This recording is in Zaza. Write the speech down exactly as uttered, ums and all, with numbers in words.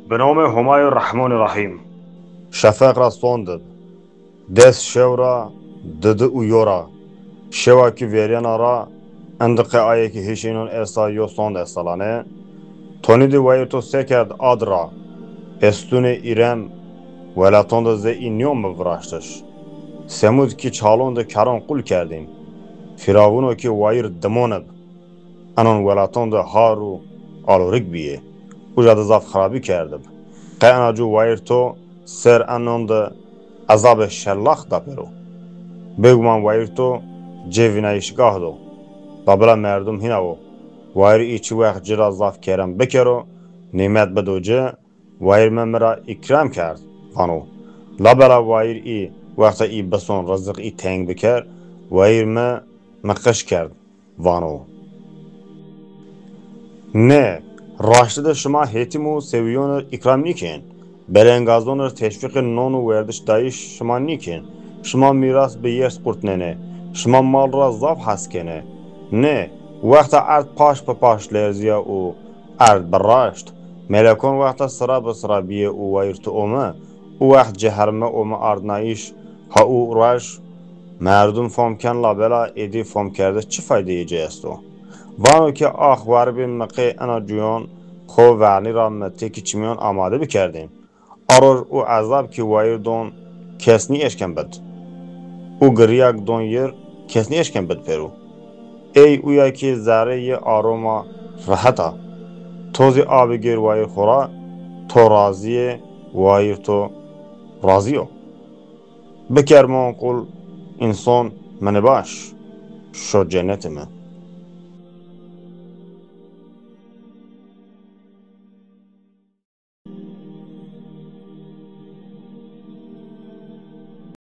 Bi nomê Homayê Rehmonê Rehîm. Şefeq ra sondib. Des şew ra, didi û yo ra. Şewa ki vêryena ra, endiqê aye ki hişê înon esta yo sond esta lanê. Tonî di wayîr to sekerd ad ra. Estunê Îrem, welaton de zê î nîyon mi viraştiş. Semud ki çalon de keron qul kerdîn. Fîravûno ki wayîr dimonib. Enon welaton de har û alorik bîyê. Uca de zaf xirabî kerdib. Qe ena cû wayîr to ser enon de ezabê şellax da pêro. Bêguman wayîr to cê vînayîşgah do. Labela merdum hîna wo. Wayîr î çi wext ci ra zaf kerem bikero, nîmet bido ci, wayîr mi mi ra îkrem kerd, vano. Labela wayîr î wexta î bison riziq î teng biker, wayîr mi mi qiş kerd, vano. Nê, raştî de şima hêtîm û sewîyon ir îkram nîkên. Belengazon ir teşwîqê non û werdiş dayîş şima nîkên. Şima mîras bi yers qurtnenê. Şima mal ra zaf hes kenê. Nê, wexta erd paş bi paş lerzîya û erd biraşt, melekon wexta sira bi sira bîyê û wayîr tu ome, û wext ceherme ome ardnayîş, ha û roj, merdum fom ken labela êdî fomkerdiş çi faydeyê ci esto? Vano ke ax werbê mi qê ena cuyon xo vernî ra mi têkî çimyon amade bikerdên. A roj û ezab ki wayîr don kes nîeşken bid. Û girîyak don yir kes nîeşken bid pêro. Ey uya ki zerrê yi aroma rehet a. To zî a bigêr wayîr xo ra, to razî yê, wayîr to razî yo. Biker mon qul, înson mi nibaş, şo cenetê mi.